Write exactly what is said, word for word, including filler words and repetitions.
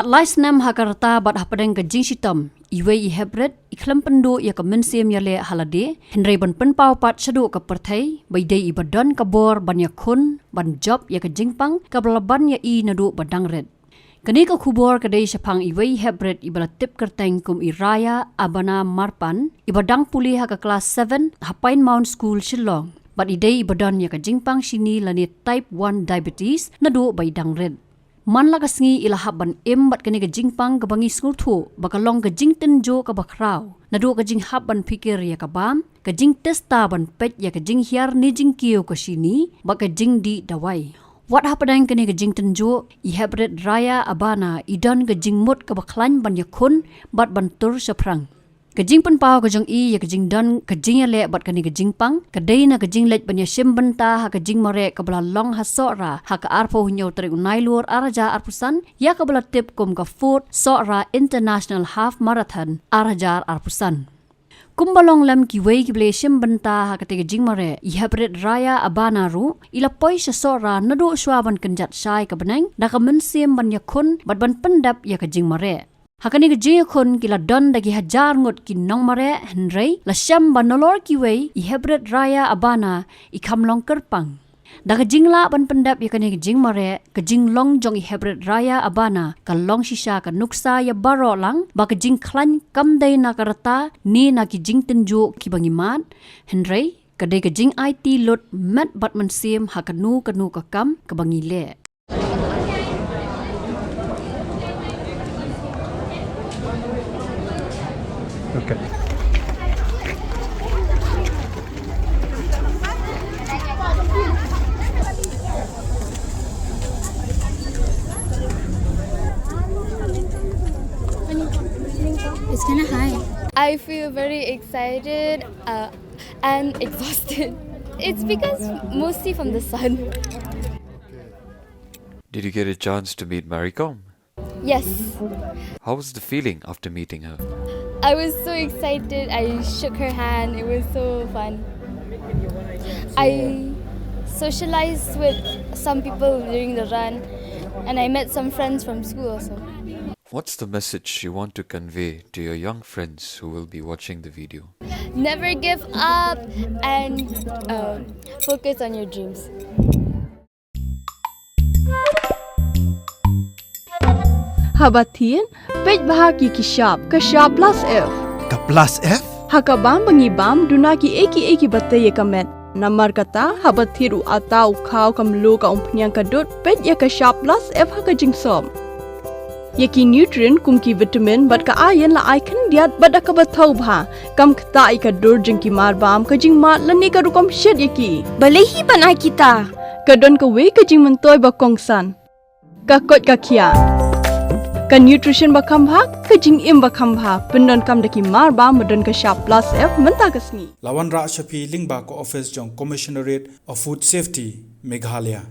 Lai snem ha ka rta bad hapdeng ka jingshitom, iwei i heprit i khlem pynduh ïa ka mynsiem ïaleh ha lade, hynrei ban pynpaw pat shaduh ka pyrthei ba i dei iba don ka bor ban ïakhun, ban jop ïa ka jingpang kaba la ban ïa i naduh ba dang rit. Kane ka khubor ka dei shaphang iwei i heprit iba la tip kyrteng kum i Raya Abana Marpan, iba dang pule ha ka klas seven ha Pine Mount School, Shillong. Bad i dei iba don ïa ka jingpang shini lane type one diabetes naduh ba i dang rit. Man la ka sngi i la hap ban im bad kane ka jingpang kaba ngi sngewthuh ba ka long ka jingtynjuh kaba khraw, naduh ka jinghap ban phikir ïa ka bam, ka jingtesta ban peit ïa ka jinghiar ne jingkiew ka shini, bad ka jingdih dawai. Wat hapdeng kane ka jingtynjuh, i heprit Raya Abana i don ka jingmut kaba khlaiñ ban ïakhun bad ban tur shaphrang. Ka jingpynpaw ka jong i ïa ka jingdon ka jingïaleh bad kane ka jingpang ka dei na ka jingleit ban ïashim bynta ha ka jingmareh kaba la long ha Sohra ha ka arphew hynñiew tarik u Nailur ar hajar arphew san, ïa kaba la tip kum ka Fourth Sohra International Half Marathon ar hajar arphew san. Kumba long lem kiwei kiba la ïashim bynta ha katei ka jingmareh, i heprit Raya Abana ruh i la poi sha Sohra naduh shwa ban kynjat shai ka bneng da ka mynsiem ban ïakhun bad ban pyndep ïa ka jingmareh. Ha kane ka jingïakhun ki la don da ki hajar ngut ki nongmareh, hynrei la shem ba nalor kiwei i heprit Raya Abana i kham long kyrpang. Da ka jinglah ban pyndep ïa kane ka jingmareh, ka jinglong jong i heprit Raya Abana ka long shisha ka nuksa ïa baroh lang ba ka jingkhlaiñ kam dei na ka rta ne na ki jingtynjuh kiba ngi mad, hynrei ka dei ka jingaiti lut met bad mynsiem ha kano kano ka kam kaba ngi leh. Okay. It's kind of high. I feel very excited uh, and exhausted. It's because mostly from the sun. Did you get a chance to meet Marikom? Yes. How was the feeling after meeting her? I was so excited. I shook her hand. It was so fun. I socialized with some people during the run, and I met some friends from school also. What's the message you want to convey to your young friends who will be watching the video? Never give up and uh, focus on your dreams. Haba thied, peit bha ki ki shap, ka shap plus F. Ka plus F? Ha ka bam ba ngi bam, duna ki ei ki ei kiba tei ïa ka met. Namar kata, haba thied u atta u khaw ka mluh ka umphniang ka dud, peit ïa ka shap plus F ha ka jingsop. Ïa ki nutrient kum ki vitamin bad ka iron la ai khyndiat bad da kaba thaw bha. Kam ktah ïa ka dur jong ki mar bam, ka jingmad lane ka rukom shet ïa ki. Balei hi ban ai kita? Ka don kawei ka jingmyntoi ba kongsan. Ka koit ka khiah. Ka nutrition ba kham bha, ka jingim ba kham bha. Pyndonkam da ki mar bam ba don ka shap plus F mynta ka sngi. La wanrah sha phi lyngba ka office jong Commissionerate of Food Safety, Meghalaya.